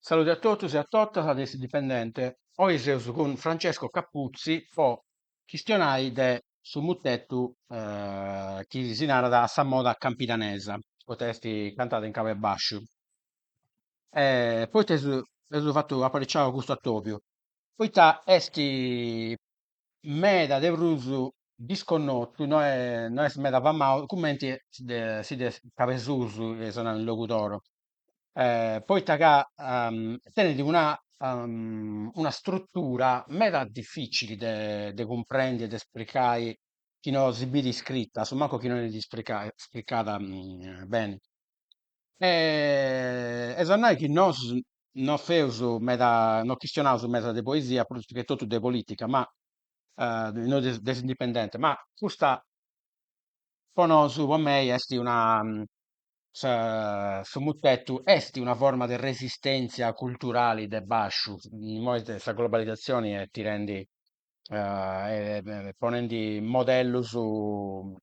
Saludi a totus e a totas de s'Indipendente. Oi seus cun Francesco Capuzzi po chistionai de su mutetu chi si narat a sa moda campidanesa, poita est cantada in cabu 'e basciu. E poita eus fatu apariciau custu atobiu? Poita est meda de prus disconnotu, no est no est meda famau cumenti si de cabesusu, eus a nai in Logudoro poita ca tenit una una struttura meda dificili de de cumprendi e de spricai chi no si biri scrita, a su mancu chi no 'enit spricada beni. E eus a nai chi nosu no feus meda, no chistionaus meda de poesia, prus che totu de politica, ma innoi de s'Indipendente, ma custa po nosu, po mei est una Su mutetu est una forma de resistèntzia culturali de bàsciu, immoi sa globalizatzioni est tirendi e ponendi modellus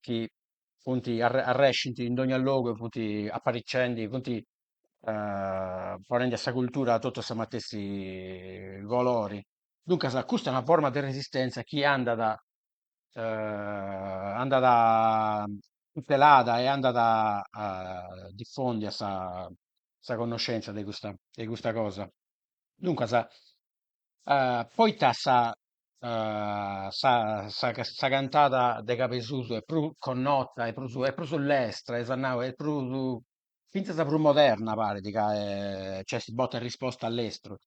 chi funt arrescint in dogna logu e funt aparicendi, funt ponendi a sa cultura totu sa matessi colori. Duncas custa est una forma de resistèntzia chi andat andat tutelada e andat difòndia sa sa connoscèntzia de custa de custa cosa. Duncas poita sa sa sa cantada de Cabesusu est prus connota e prus est prus lestra, eus a nai, est prus fintzas prus moderna parit ca nc'est botta e risposta a lestru.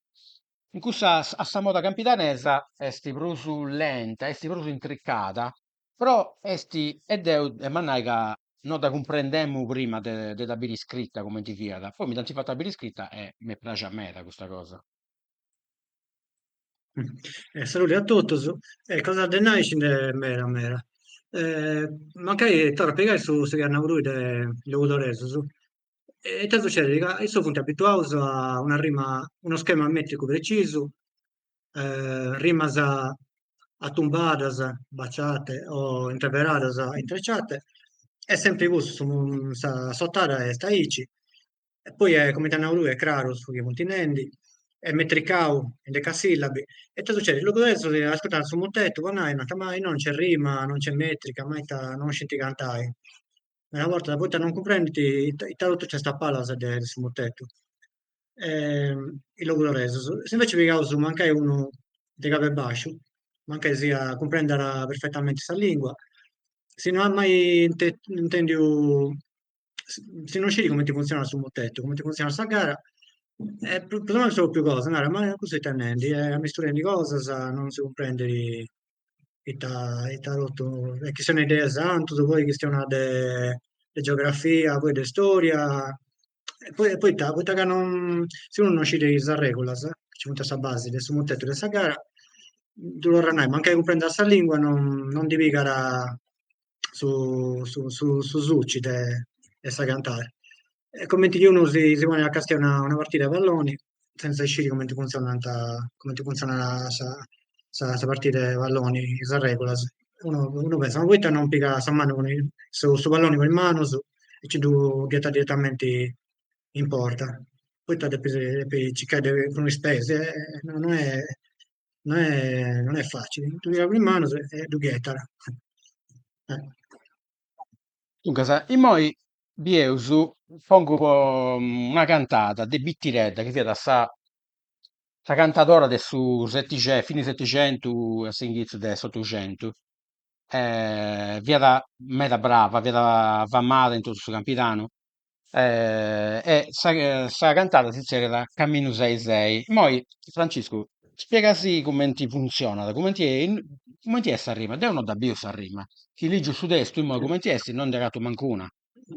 In cussa a sa moda campidanesa est prus lenta, est prus intricada, però est, e deu emu a nai ca no dda cumprendemu prima de de dda biri scrita cumenti fiat, poi mi dd'ant fata biri scrita e m'est praxia meda custa cosa. Saludi a totus, e cosa de nai nci nd'est meda meda. Mancai torru a pigai su su chi at nau tui de logudoresus, E ita sucedit, ca issus funt abituaus a una rima, unu schema metricu precisu, rimas atumbadas, baciate, o intreveradas, intrecciate, est sempri cussu, su sa s'otada est aici, e poi cumenti at nau tui est craru su chi funt nendi, est metricau in decasillabi, e ita sucedit, is logudoresus ascurtant su mutetu po nai, nant, ma innoi non nc'est rima, non nc'est metrica, ma ita non scint cantai Meda bortas poita non cumprendint ita ita totu nc'est a palas de su mutetu is logudoresus. Si invece pigaus mancai unu de cabu 'e basciu, mancai siat cumprendat perfettamenti sa lingua, si no at mai intendiu, si non scit cumenti funtzionat su mutetu, cumenti funtzionat sa gara, prus o mancu sa propriu cosa, narat, ma custu ita est nendi, est ammisturendi cosas, non si cumprendit ita ita totu, e chistionat de santus, poi chistionat de de geografia, poi de storia, e poi poita, poita ca non, si unu non scit is arregulas chi nci funt a sa basi de su mutetu de sa gara, ddu torru a nai, mancai cumprendat sa lingua non non ndi pigat su su su su suci de de sa cantada. Est cumenti chi unu si si ponit a castiai una una partida 'e palloni senza sciri cumenti funtzionant cumenti funtzionat sa sa sa partida 'e palloni, is arregulas. Unu unu pensat, ma poita non pigat sa manu cun su su palloni cun is manus e nci ddu ghetat diretamenti in porta, poita depit depit circai de cun is peis, non est non est non est facili, ddu pigat cun is manus e ddu ghetat. Duncas, immoi bieus, pongu una cantada de Bitiredda chi fiat sa sa cantadora de su fini Setixentu e a s'inghitzu de s'Otuxentu, fiat meda brava, fiat famada in totu su Campidanu e sa sa cantada si zerriat Caminu sei sei. Immoi Franciscu spiegasì cumenti funtzionat, cumenti cumenti est sa rima, deu no dda biu sa rima, chi ligiu su testu immoi cumenti est no ndi agatu mancuna.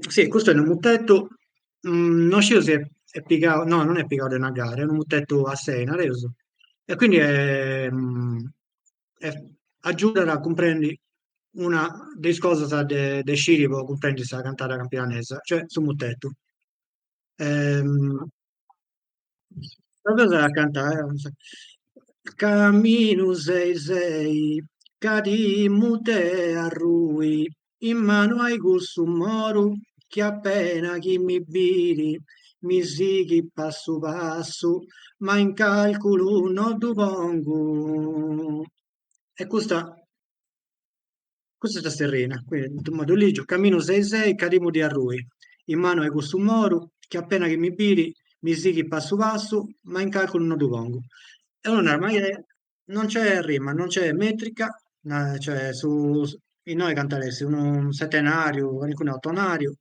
Sì, custu est unu mutetu, non sciu si est pigau, no non est pigau de una gara, est unu mutetu a sei, nareus, e quindi est agiudat a cumprendi una de is cosas de de sciri po cumprendi sa cantada campidanesa, cioè su mutetu. Provaus a cantai, Caminu sei sei, ca timu de arrui in manu a-i cussu moru chi apena chi mi biri. Mi sighit passu passu, ma in calculu no ddu pongu. E custa custa est sa sterrina, quindi immoi ddu ligiu, caminu sei sei ca timu di arrui, in manu ai cussu moru chi appena chi mi biri mi sighit passu passu, ma in calculu no ddu pongu. E unu narat, ma non c'è rima, non c'è metrica, cioè su innoi cantu at essi unu setenariu, calincunu otonariu,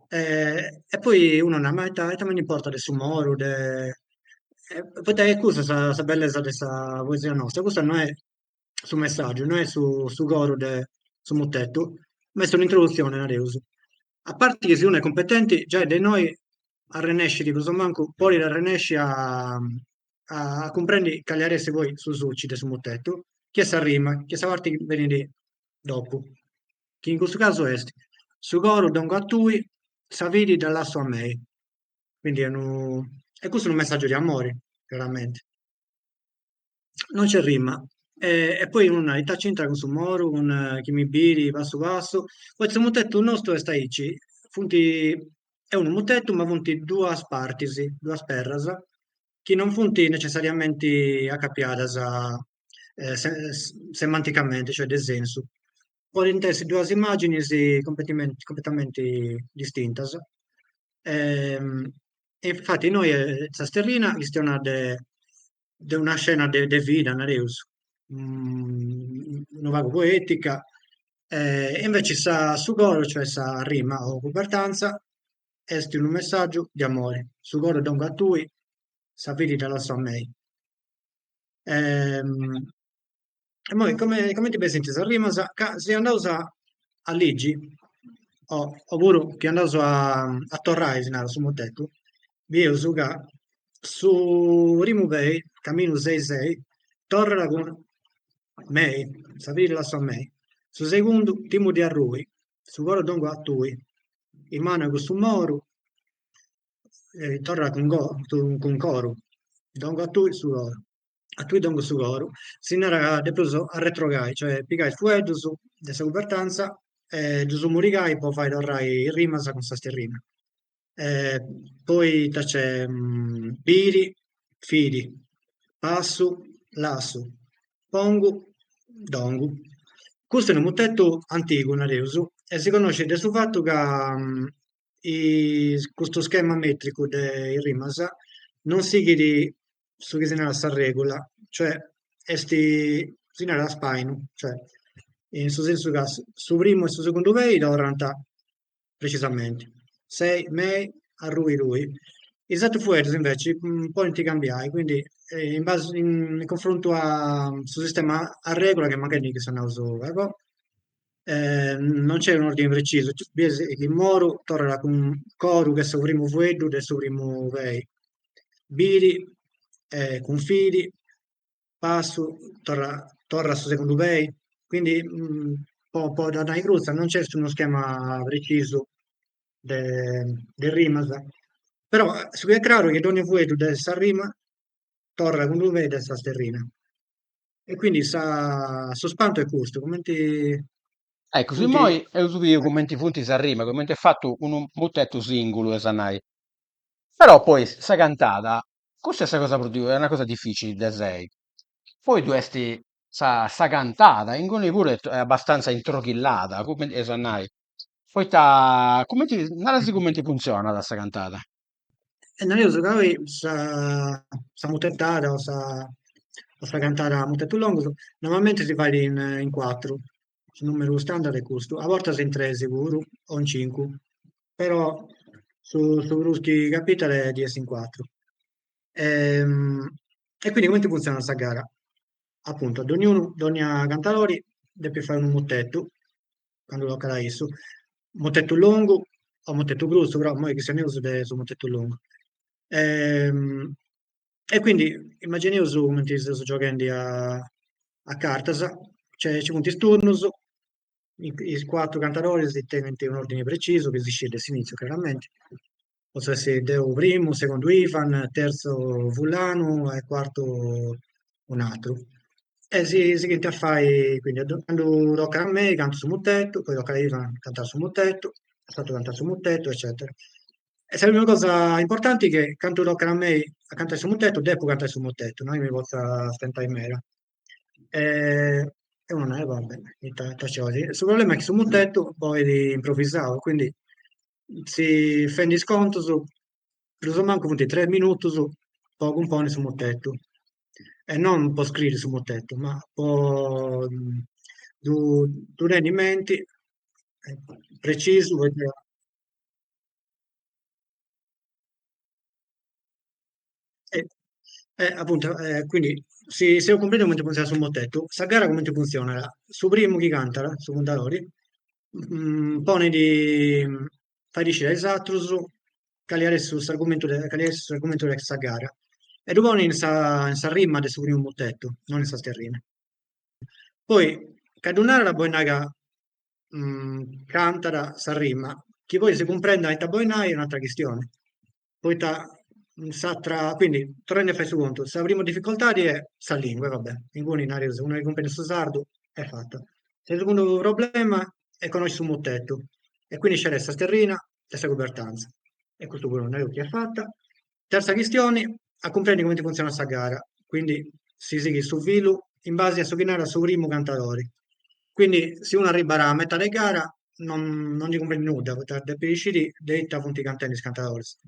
e poi unu narat, ma ita ita mi nd'importat de su moru, de poita est custa sa sa bellesa de sa poesia nostra, custa no est su messaggiu, no est su su coru de su mutetu, ma est un'introduzioni, nareus. A parti chi si unu est cumpetenti, giai de innoi arrennescit prus o mancu, podit arrennesci a a cumprendi cali at essi poi su succi de su mutetu, chi est sa rima, chi est sa parti chi benit dopu, chi in custu casu est, su coru dongu a tui, sa fidi dda lassu a mei. Quindi est unu, e custu est unu messaggiu de amori, craramenti. Non c'è rima. E poi unu narat, ita c'intrat cun su moru, cun chi mi biri passu passu, poita su mutetu nostu est aici, funt, est unu mutetu ma funt duas partis, duas perras, chi non funt necessariamenti acapiadas semanticamenti, cioè de sensu. Podint essi duas immàginis completamenti distintas. E infati innoi sa sterrina chistionat de de una scena de vida, nareus, unu pagu poetica, e inveci sa su coru, cioè sa rima o cubertantza, est unu messàgiu de amori, su coru dongu a tui, sa fidi dda lassu a mei. E immoi comenti bessint sas rimas, ca si andaus a ligi, o opuru chi andaus a torrai, si narat, su mutetu, bieus ca su primu pei, caminu sei sei, torrat cun mei, sa fidi dda lassu a mei, su segundu, timu di arrui, su coru dongu a tui, in manu 'e cussu moru, torrat cun cun coru, dongu a tui su coru, a tui dongu su coru, si narat ca depeus arretrogai, cioè pigai is fueddus de sa cubertantza e ddus murigai po fai torrai is rimas cun sa sterrina. Poi ita nc'est biri, fidi, passu, lassu, pongu, dongu. Custu est unu mutetu antigu, nareus, e si connoscit de su fatu ca custu schema metricu de is rimas non sighit su chi si narat sa regula, cioè est, si narat spainu, cioè in su sensu ca su primu e su segundu pei torrant precisamenti, sei, mei, arrui, rui. Is atrus fueddus inveci podint cambiai, quindi in base in confrontu a su sistema a regula chi mancai ndi chistionaus pagu non nc'est un'ordini precisu, bies chi moru torrat cun coru chi est su primu fueddu de su primu pei, biri cun fidi, passu torrat torrat su segundu pei, quindi po po dda nai crutza non nc'est unu schema precisu de de rimas, però su chi est craru est chi dogna fueddu de sa rima torrat cun unu pei de sa sterrina. E quindi sa su spantu est custu, cumenti Eccu, funt immoi eus biu cumenti funt is rimas, cumenti est fatu unu mutetu singulu, est a nai. Però poi sa cantada, custa est sa cosa prus, est una cosa dificili de sei. Poi ddu est sa sa cantada, inguni puru est abastanza introghillada, cumenti est a nai, poita cumenti, narasi cumenti funtzionat sa cantada. E nareus ca oi sa sa mutetada o sa o sa cantada a mutetus longus normalmenti si fait in in cuatru, su numeru standard est custu, a bortas in tres puru o in cincu, però su su prus chi capitat est di essi in cuatru. E quindi cumenti funtzionat sa gara? Apuntu, donniunu, dònnia cantadori depit fai unu mutetu candu tocat a issu, mutetu longu o mutetu crutzu, però immoi chistioneus de su mutetu longu. E quindi immagineus cumenti seus gioghendi a a cartas, nci nci funt is turnus, is cuatru cantadoris tenint un'ordini precisu chi si scit de s'initziu craramenti, potzu essi deu primu, segundu Ivan, terzu fulanu e cuartu un'atru. E si sighint a fai, quindi candu tocat a mei cantu su mutetu, poi tocat a Ivan cantat su mutetu, a s'atru cantat su mutetu eccetera. E sa prima cosa importanti che candu tocat a mei a cantai su mutetu, depu cantai su mutetu, no est chi mi potza stentai meda. E unu narat, va bene, ita ita nci 'olit. Su problema est chi su mutetu bolit improvisau, quindi si fendi is contus prus o mancu funt tres minutus po cumponni su mutetu, e non po scriri su mutetu, ma po ddu ddu tenni in menti precisu poita Apuntu, quindi si si eus cumprendiu cumenti funtzionat su mutetu, sa gara cumenti funtzionat, su primu chi cantat, su fundadori, ponit, fait sciri a is atrus cali at essi s'argumentu de cali at essi s'argumentu de sa gara e ddu ponit in sa in sa rima de su primu mutetu, non in sa sterrina. Poi ca ddu narat bolit nai ca cantat sa rima, chi poi si cumprendat ita bolit nai est un'atra chistioni Poita s'atra, quindi, torrendi a fai su contu, sa primu dificoltadi est sa lingua, e va bè, inguni nareus, unu chi cumprendit su sardu est fata. Su segundu problema est connosci su mutetu e quindi scerai sa sterrina e sa cubertanza, e custu puru nareus chi est fata. Terza chistioni, a cumprendi cumenti funtzionat sa gara, quindi si sighit su filu in basi a su chi narat su primu cantadori. Quindi si unu arribat a metade gara non non ndi cumprendit nudda, poita depit sciri de ita funt cantendi is cantadoris.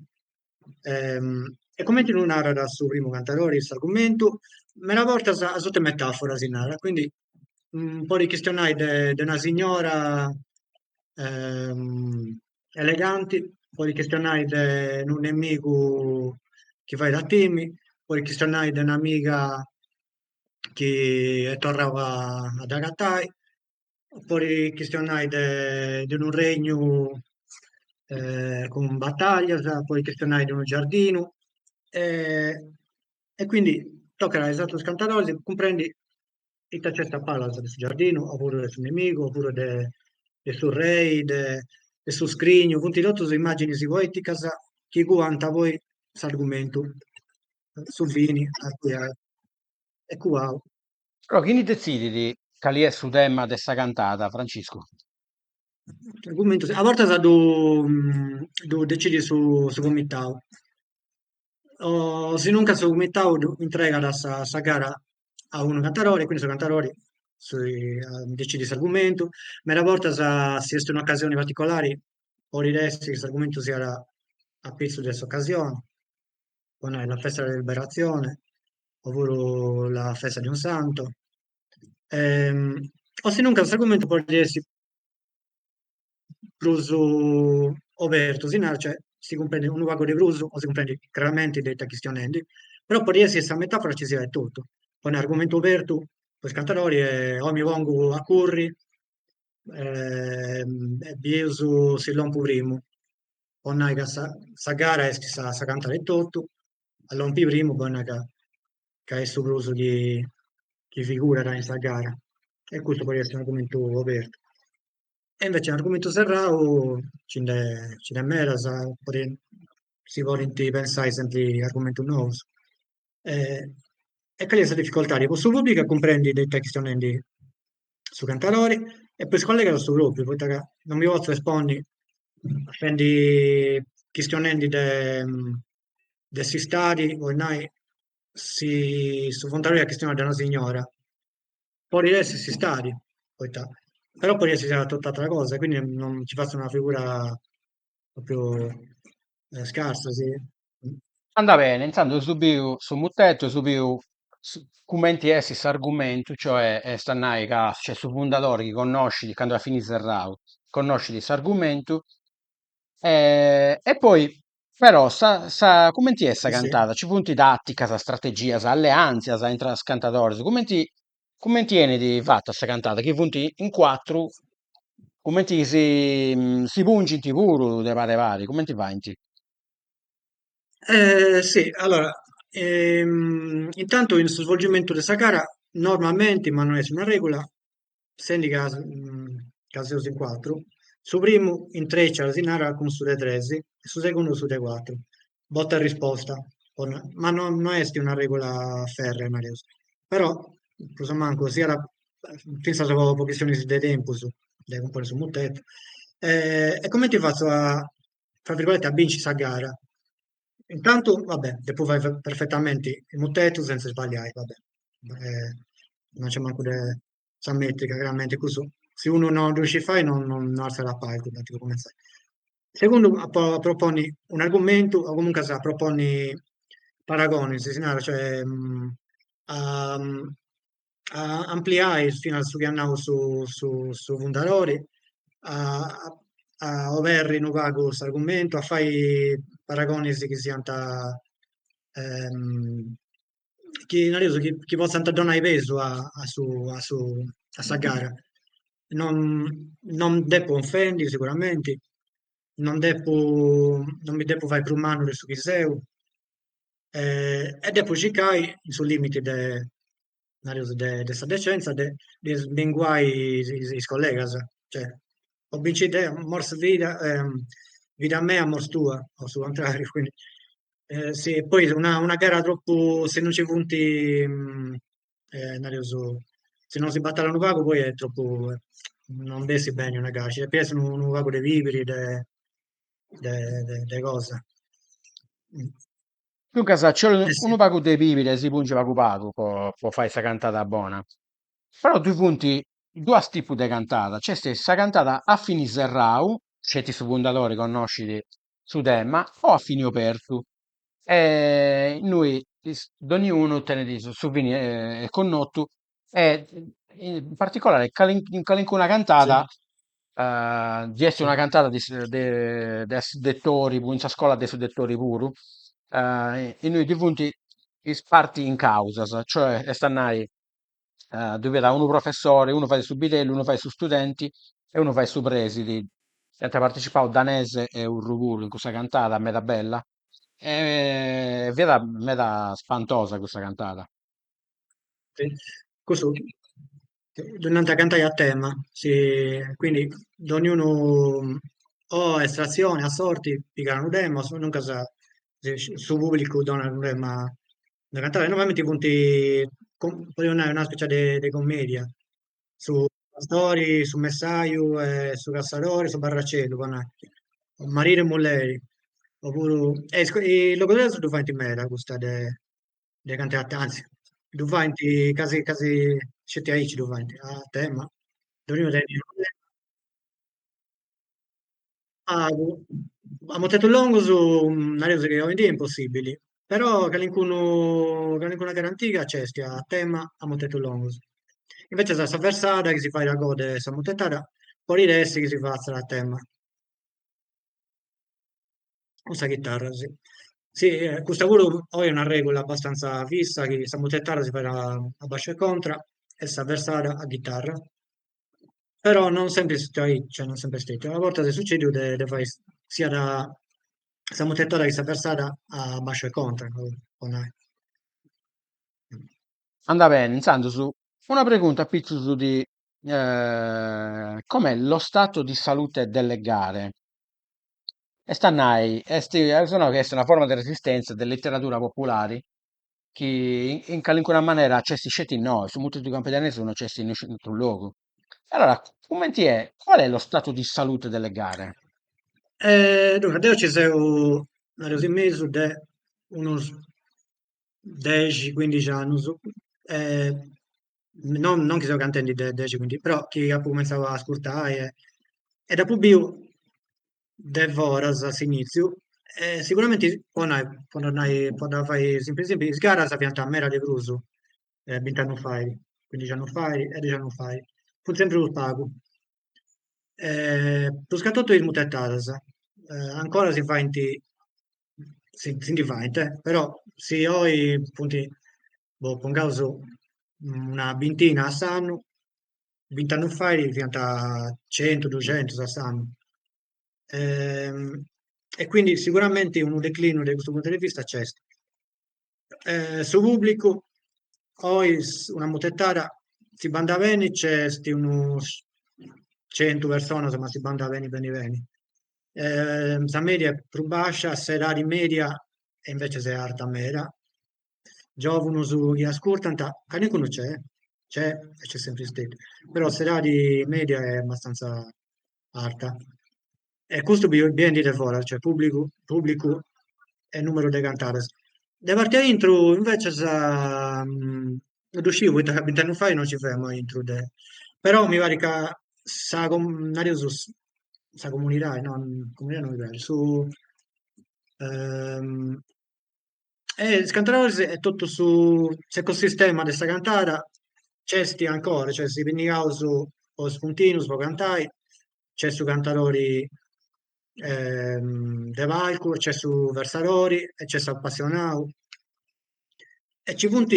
E cumenti ddu narat su primu cantadori s'argumentu? Meda bortas a suta 'e metafora si narat, quindi podit chistionai de de una signora eleganti, podit chistionai de unu nemigu chi fait a timi, podit chistionai de un'amiga chi est torrau a dd'agatai, podit chistionai de de unu regnu cun batallas, podit chistionai de unu giardinu e quindi tocat a is atrus cantadoris cumprendi ita nc'est a palas de su giardinu, opuru de su nemigu, opuru de de su rei, de de su scrignu, funt totus immàginis poeticas chi cuant poi s'argumentu, su fini est cuau. Però chini detzidit cali est su tema de sa cantada, Franciscu? Argumentu, a bortas ddu ddu decidit su su comitau, o sinuncas su comitau ddu intregat sa sa gara a unu cantadori e quindi su cantadori decidit s'argumentu, meda bortas si est un'ocasioni particolari podit essi chi s'argumentu siat a pitzus de s'ocasioni, po nai la festa della liberazione opuru la festa di un santo, o sinuncas s'argumentu podit essi prus obertu, si narat, cioè si cumprendit unu pagu de prus o si cumprendit craramenti de ita chistionendi, però podit essi chi sa metafora nci siat etotu, po nai argumentu obertu po is cantadoris est oi mi pongu a curri e bieus si lompu primu, po nai ca sa sa gara est sa sa cantada etotu, a lompi primu bolit nai ca ca est su prus chi chi figurat in sa gara e custu podit essi un'argumentu obertu. E invece un'argumentu serrau nci nd'est nci nd'est medas, podint si podint pensai sempri argumentus nous. E cali est sa dificoltadi? Po su pubblicu a cumprendi de ita est chistionendi su cantadori e po is collegas su propriu, poita ca non mi potzu esponni fendi chistionendi de de s'istadi, po nai, si su funtadori at chistionau de una signora, podit essi s'istadi, poita, però podit essi tot'atra cosa, quindi non nci fatzu una figura propriu scarsa, si. Andat bene, intzandus eus biu su mutetu, eus biu cumenti est s'argumentu, cioè est a nai ca nc'est su fundadori chi connoscit, candu at a fini serrau, connoscit s'argumentu e poi però sa sa cumenti est sa cantada, nci funt taticas, strategias, alleantzias intra is cantadoris, cumenti cumenti 'enit fata sa cantada, chi funt in cuatru, cumenti si si pungint puru de pari pari, cumenti faint? Sì, allora, intantu in su svolgimentu de sa gara, normalmenti, ma no est una regula, sendi ca ca seus in cuatru, su primu intrecciat, si narat, cun su de tres e su segundu su de cuatru, botta e risposta, po nai, ma no no est una regula ferrea, nareus, però prus o mancu siat fintzas po chistionis de tempus de cumponni su mutetu. E cumenti fatzu a. tra virgolette, a binci sa gara. Intantu, va bè, depu fai perfettamenti is mutetus senza sbagliai, va bè, non nc'est mancu de sa metrica, chiaramenti, cussu si unu no ddu scit fai non non artziat a palcu, tanti po cumenzai. Segundu apu a proponni un'argumentu o comuncas a proponni paragonis, si narat, cioè a a ampliai finas su chi at nau su su su fundadori, a a oberri unu pagu s'argumentu, a fai paragonis chi siant chi nareus chi chi potzant donai pesu a a su a su a sa gara. Non non depu ofendi siguramenti, non depu non mi depu fai prus mannu de su chi seu e depu circai in su limiti de nareus de de sa decenza de de smenguai is collegas, cioè po binci deu mors vida vida mea mors tua o su contrariu, quindi si poi una una gara tropu si non nci funt nareus si non si batallat unu pagu poi est tropu non bessit beni una gara, nci depit essi unu pagu de pibiri de de de cosa. Duncas nci 'olit unu pagu de pibiri e si pungi pagu pagu po po fai sa cantada bona. Però ddui funt duas tipus de cantada, nc'est sa cantada a fini serrau, sceti su fundadori connoscit su tema, o a fini obertu, e innui donniunu tenit su fini connotu e in particolare in calincuna cantada nci est una cantada de de su Dettori in sa scola de su Dettori puru innui ddui funt is parti in causas, cioè est a nai ddui fiat unu professori, unu fait su bidellu, unu fait su studenti e unu fait su presidi, ant partecipau Danese e Urru puru in cussa cantada meda bella e fiat meda spantosa cussa cantada. Cussu ddu nant cantai a tema, si, quindi donniunu o a estrazione, a sorti, pigat unu tema o sinnuncas su pubblicu donat unu tema de cantai, normalmenti funt, podeus nai una specie de commedia, su pastori, su messaju e su cassadori, su barracellu, po nai, maridu e mulleri, opuru, e is logudoresus ddu faint meda custa de de cantai a tema, anzi ddu faint casi casi sceti aici ddu faint, a tema, donniunu tenit unu tema. Pagu, a mutetus longus nareus chi oindì est impossibili, però calincunu calincuna gara antiga nc'est a tema a mutetus longus. Invecias sa versada chi si fait a goa de sa mutetada podit essi chi si fatzat a tema. Cun sa chitarra, si. Si, custa puru oi est una regula abbastanza fissa chi sa mutetada si fait a basciu e contra e sa versada a ghitarra. Però non sempri est stetiu aici, cioè non sempri est stetiu. A bortas est sucediu de de fai siat sa mutetada chi sa versada a basciu e contra, po nai. Andat beni, intzandus una pregunta apitzus di com'è lo stato di salute delle gare. Est a nai, est eus nau chi est una forma de resistèntzia de literadura populari chi in calincuna manera nc'est sceti innoi, su mutetu campidanesu no nc'est in nisciunu atru logu. E allora, cumenti est, qual è lo stato di salute delle gare? Duncas, deu nci seu, nareus, in mesu de unus dexi, cuindixi annus, non non chi seu cantendi de dexi cuindixi, però chi apu cumentzau a ascurtai e e dd'apu biu de foras a s'initziu e siguramenti po nai po dda nai po dda fai simpli simpli is garas fiant meda de prus bint'annus fait, cuindixi annus fait e dexi annus fait, funt sempri prus pagu pruscatotu is mutetadas ancora si faint si si ndi faint però si oi funt boh pongaus una bintina a s'annu, bint'annus fait fiant centu duxentus a s'annu e quindi siguramenti unu declinu de custu puntu de vista nc'est. Su pubblicu oi una mutetada si bandat beni nc'est unus centu personas ma si bandat beni beni beni Sa media est prus bascia, s'edadi media invecias est arta meda, giovunus chi ascurtant, calincunu nc'est, nc'est e nc'est sempri stetiu, però s'edadi media est abbastanza arta. E custu biendi de foras, cioè pubblicu pubblicu e numeru de cantadas. De parti 'e aintru invecias no ddu sciu poita ca bint'annus fait no nci femu aintru de, però mi parit ca sa nareus sa comunidadi, no comunidadi no mi praxit, su is cantadoris e totu su s'ecosistema de sa cantada nc'est ancora, cioè si pinnigaus po is puntinus po cantai, nc'est su cantadori de palcu, nc'est su versadori e nc'est s'apassionau e nci funt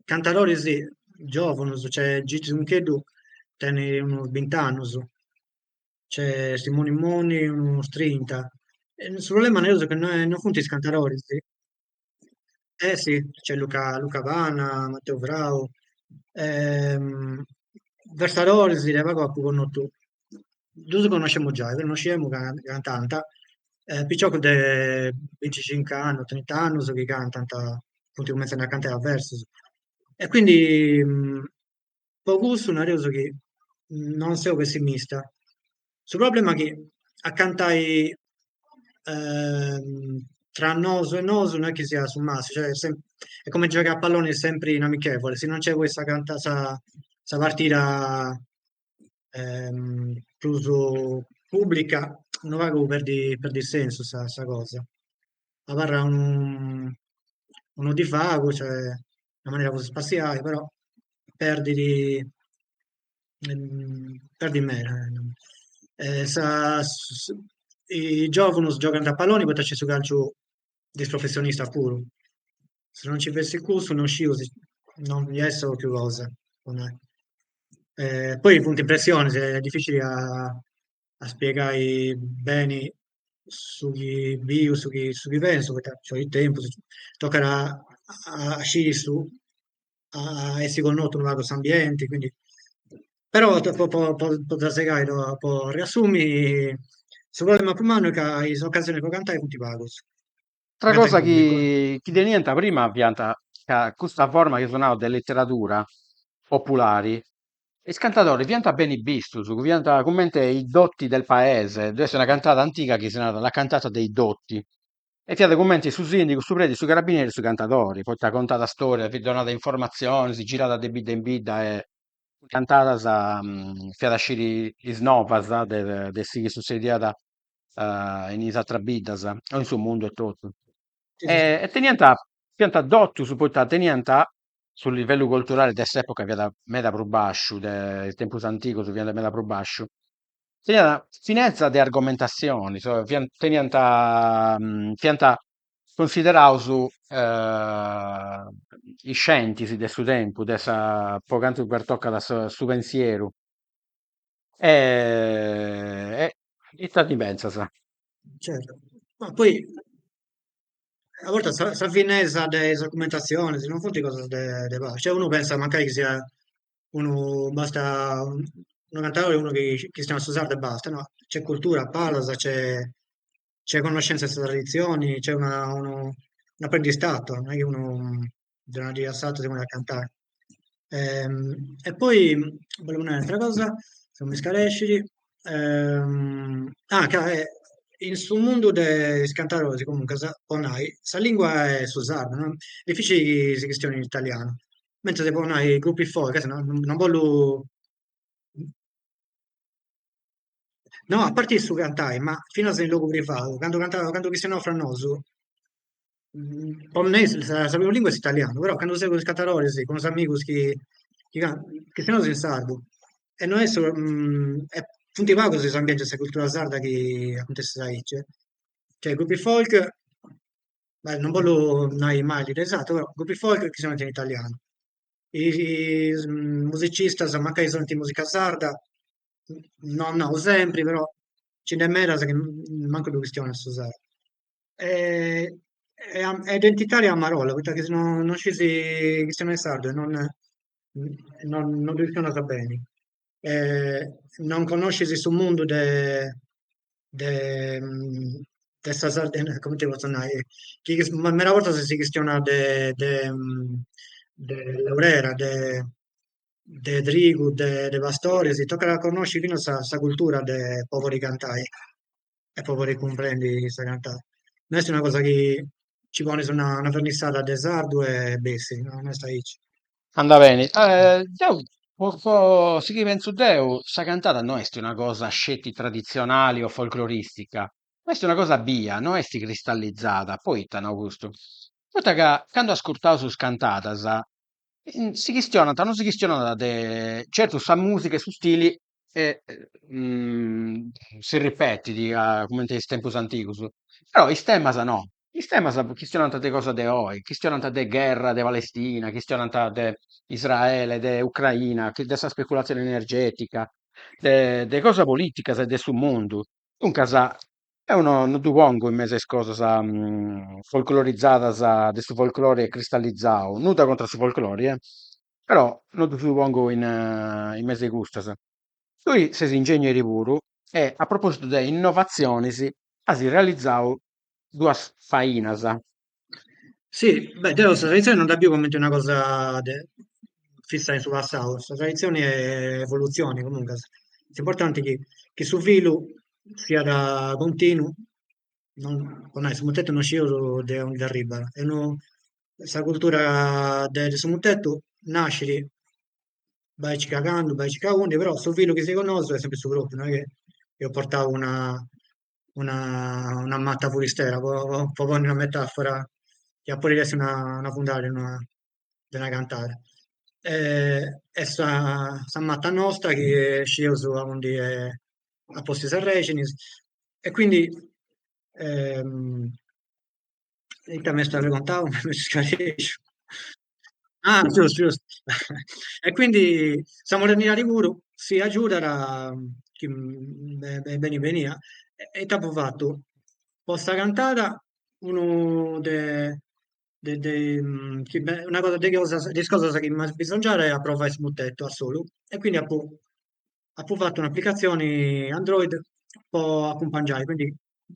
cantadoris giòvunus, nc'est Gigi Zuncheddu tenit unus bint'annus, nc'est Simoni Monni unus trinta, su problema nareus chi no funt is cantadoris Eh sì, c'è Luca Luca Panna, Matteo Frau, versadoris de pagu apu connotu, ddus connoscemu giai, però no sciemu ca cantant, piciocus de binticincu annus, trint'annus chi cantant, funt cumentzendi a cantai a versus. E quindi po cussu nareus chi non seu pessimista. Su problema chi a cantai tra nosu e nosu no est chi siat su massimu, cioè est cumenti giogai a palloni sempri in amichevole, si non nc'est poi sa canta sa sa partida prus pubblica unu pagu perdit perdit sensu sa sa cosa, abarrat unu unu divagu, cioè una manera po si spassiai, però perdit perdit meda. Sa is giòvunus giogant a palloni poita nc'est su calciu de is professionistas puru, si non nci fessit cussu non sciu si non iat essi sa propriu cosa, po nai. Poi funt impressionis, est dificili a a spiegai beni su chi biu, su chi su chi pensu, poita nci 'olit tempus, tocat a sciri su a essi connotu unu pagu s'ambienti, quindi però po po po dda segai po riassumi su problema prus mannu est ca is ocasionis po cantai funt pagus. Atra cosa chi chi teniant prima fiant ca custa forma chi eus nau de literadura populari, is cantadoris fiant beni bistus, fiant cumenti i dotti del paese, ddoi est una cantada antiga chi si narat la cantata dei dotti E fiat cumenti su sindigu, su predi, su carabinieri e su cantadori, poita contat storias, donat informatzionis, girat de bidda in bidda e cantadas fiat a sciri is novas de de su chi sussediat in is atras biddas o in su mundu etotu. E teniant, fiant dotus poita teniant su livellu culturali de s'epoca fiat meda prus basciu, de is tempus antigus fiat meda prus basciu Teniant finezza de argomentazioni, fiant teniant fiant cunsideraus iscientis de su tempus, de sa po cantu pertocat su pensieru. E ita ndi pentzas? Certu, ma poi A bortas sa sa finesa de is argumentatzionis non funt cosas de de pagu, cioè unu pensat mancai chi siat unu basta unu cantadori unu chi chistionat su sardu e basta, no, nc'est cultura a palas, nc'est nc'est connoscenza de sa traditzioni, nc'est una unu un'apprendistato, non est chi unu de una dì a s'atera si ponit a cantai. E poi bolemu nai un'atera cosa, si non mi scarescit, ah ca in su mundu de is cantadoris comuncas, po nai, sa lingua est su sardu, no, dificili chi si chistionit in italianu, mentras po nai gruppi folk, non bollu No, a parti su cantai, ma finas in logu privadu, candu cantau, candu chistionaus fra nosu, po mei sa sa primu lingua est s'italianu, però candu seu cun is cantadoris, cun is amigus chi chi chistionaus in sardu e no est e funt pagus is ambientis de sa cultura sarda chi acuntessit aici. Cioè gruppi folk, beh non bollu nai mali de is aterus, però gruppi folk chistionant in italianu, is musicistas mancai sonint musica sarda non nau sempri però nci nd'est medas chi mancu ddu chistionant su sardu. È identitaria a marolla, poita chi si no non scis chistionai sardu e non non non ddu chistionas beni non connoscis su mundu de de de sa Sardegna, cumenti potzu nai, chi meda bortas si chistionat de de de laurera de de trigu de de pastoris, tocat a connosci finas sa cultura de po podi cantai. E po podi cumprendi sa cantada. No est una cosa chi ci ponis una vernissada de sardu e bessit, no no est aici. Andat beni. Deu, po su chi pentzu deu, sa cantada no est una cosa sceti traditzionali o folcloristica, ma est una cosa bia, no est cristallizada. Poita nau custu? Poita ca candu ascurtaus is cantadas si chistionant, no si chistionat de, certu sa musica e su stili si ripetit cumenti is tempus antigus, però is temas no, is temas chistionant de cosa de oi, chistionant de gherra de Palestina, chistionant de Israele, de Ucraina, de sa speculazioni energetica, de cosas politicas e de su mundu, duncas Deu no no ddu pongu in mesu a is cosas folclorizadas de su folclori e cristallizau, nudda contra su folclori eh, però no ddus pongu in in mesu a custas. Tui ses ingegneri puru e a propositu de innovatzionis as realizau duas fainas. Si, beh, deu sa traditzioni non dda biu cumenti una cosa de fissa in su passau, sa traditzioni est evolutzioni comuncas, s'importanti chi chi su filu siat continu, non, po nai, su mutetu non scieus de aundi arribat, est unu, sa cultura de su mutetu nascit bai circa candu, bai circa aundi, però su filu chi sighit nosu est sempri su propriu, no est chi eus portau una una mata furistera, po po ponni una metafora chi iat podiri essi una una fundada de una de una cantada. Est sa sa mata nosta chi scieus aundi at postu is arrexinis e quindi ita m'est pregontau Mi seu scaresciu Ah, giustu, giustu. E quindi sa modernidadi puru si agiudat chi beni benia. E ita apu fatu? Po sa cantada unu de de de chi una cosa de cosas de is cosas chi m'abisongiat est a provai su mutetu a solu e quindi apu apu fatu un'aplicatzioni Android po acumpangiai, quindi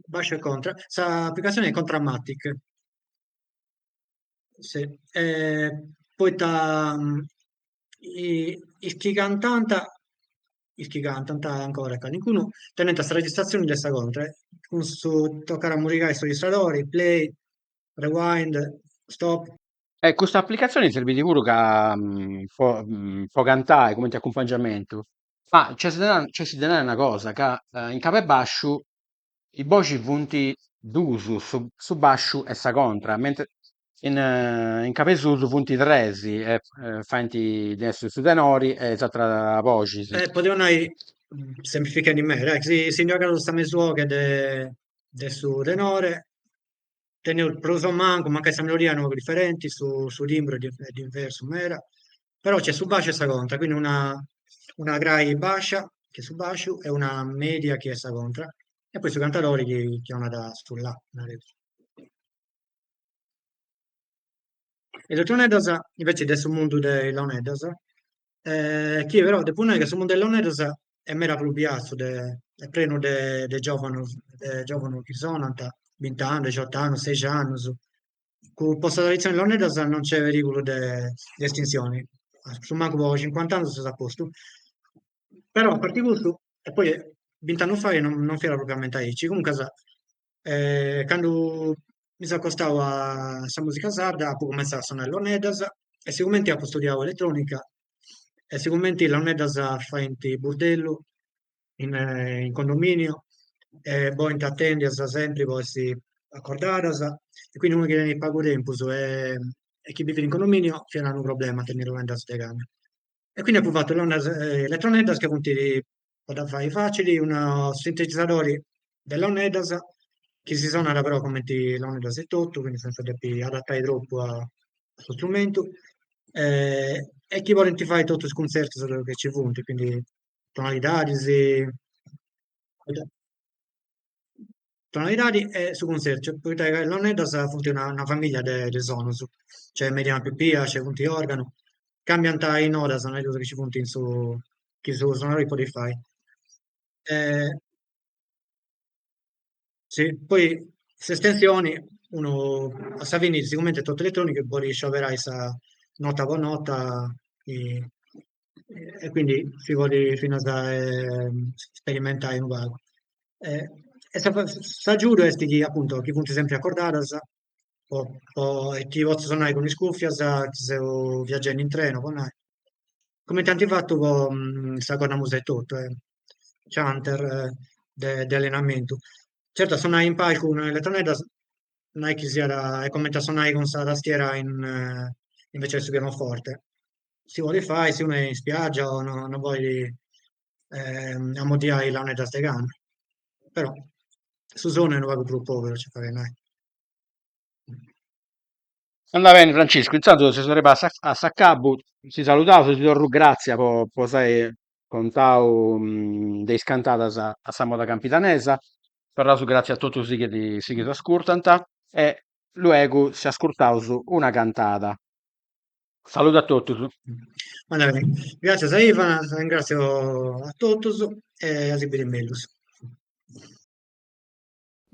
basciu e contra, s'aplicatzioni est Contramatic Si, poita is chi cantant, is chi cantant ancora calincunu, tenint sa registratzioni de sa contra, cun su toccare a murigai su registradori, play, rewind, stop. E custa aplicatzioni serbit puru ca po po cantai cumenti acumpangiamentu, ma nc'est de nai nc'est de nai una cosa, ca in cabu 'e basciu Is boxis funt duus, su su basciu e sa contra, mentri in in cabu 'e susu funt tres e faint de essi su tenori e is atras boxis. Podeus nai, semplifichendi meda, chi si ndi 'ogaus sa mesu 'oghe de de su tenore, teneus prus o mancu, mancai sa melodia est unu pagu diferenti, su su timbru est diversu meda, però nc'est su basciu e sa contra, quindi una una crai bascia, chi est su basciu, e una media chi est sa contra, e poi su cantadori chi chi 'onat su la, nareus. Is launeddas, invece de su mundu de is launeddas, chi però depu nai ca su mundu de is launeddas est meda prus biatzu de est prenu de de giovanus de giovanus chi sonant, bint'annus, dexiott'annus, seixi annus, po sa traditzioni launeddas non nc'est perigulu de de estinzioni, a su mancu po cincuant'annus seus a postu, però a parti custu, e poi bint'annus fait non non fiat propriamenti aici, comuncas candu mi seu acostau a sa musica sarda apu cumentzau a sonai launeddas e sigumenti apu studiau eletronica e sigumenti is launeddas faint burdellu in in condominiu e bolint atendias sempri po essi acordadas e quindi unu chi tenit pagu tempus e e chi bivit in condominiu fiat unu problema a tenni launeddas de canna. E quindi apu fatu launeddas eletroneddas chi funt po dda fai facili, unu sintetizadori de launeddas chi si sonat però cumenti launeddas etotu, quindi senza depi adatai tropu a su strumentu, e chi podint fai totus is cuntzertus chi nci funt, quindi tonalidadis, tonalidadi e su cuntzertu, poita ca is launeddas funt una una familia de de sonus, nc'est mediana pipia, nci funt organu, cambiant is nodas nareus chi nci funt in su chi su sonadori podit fai. Si, poi s'estensioni unu a sa fini sigumenti est totu eletronicu podit scioberai sa nota po nota e quindi si podit finas sperimentai unu pagu. E s'agiudu est chi apuntu chi funt sempri acordadas po po e chi potzu sonai cun is cùfias chi seu viaggendi in treno po nai, cumenti ant fatu po sa cornamusa etotu, chanter de de allenamentu. Certu a sonai in palcu cun is letroneddas no est chi siat, est cumenti a sonai cun sa tastiera in invece de su pianoforte, si podit fai si unu est in spiaggia o no no bolit ammoddiai launeddas de canna, però su sonu est unu pagu prus poberu a nci fait nai. Andat beni Franciscu, intzandus seus arribaus a s'acabu, si saludaus, ti torru gràtzias po po s'ai contau de is cantadas a sa moda campidanesa, torraus gràtzias a totus is chi si ascurtant e luegu si ascurtaus una cantada. Saludu a totus. Andat beni, gràtzias a Ivan, arringràtziu a totus e a si biri mellus.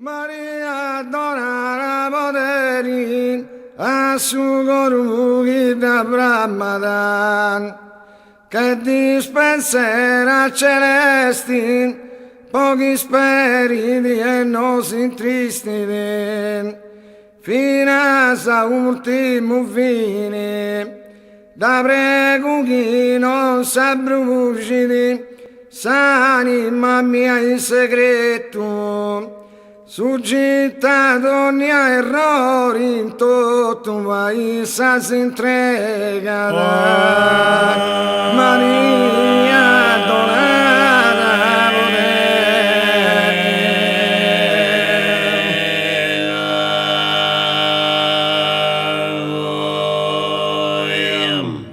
Maria donat poderi a su coru chi dda bramat, che dispensera celesti po chi sperit e no s'intristit. Finas a ùrtimu fini, dda pregu chi non s'abbruxit s'anima mia in segretu, sugita a dònnia errori in totu a issa s'intregat. Maria donat poderi.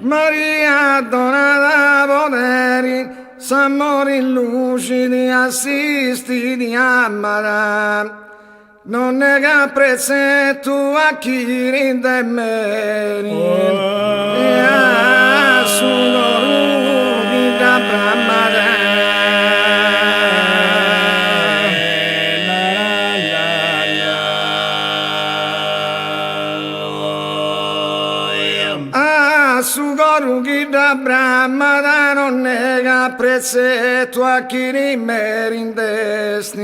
Maria donat poderi, s'amori illuxit, assistit, amat. Non negat pretzetu a chini nd'est meri e a su coru chi dda bramat. A su coru chi dda bramat non negat pretzetu a chini meri nd'est.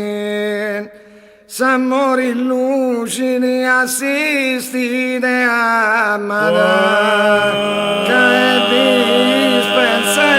S'amori illuxit, assistit e amat, ca est dispensera.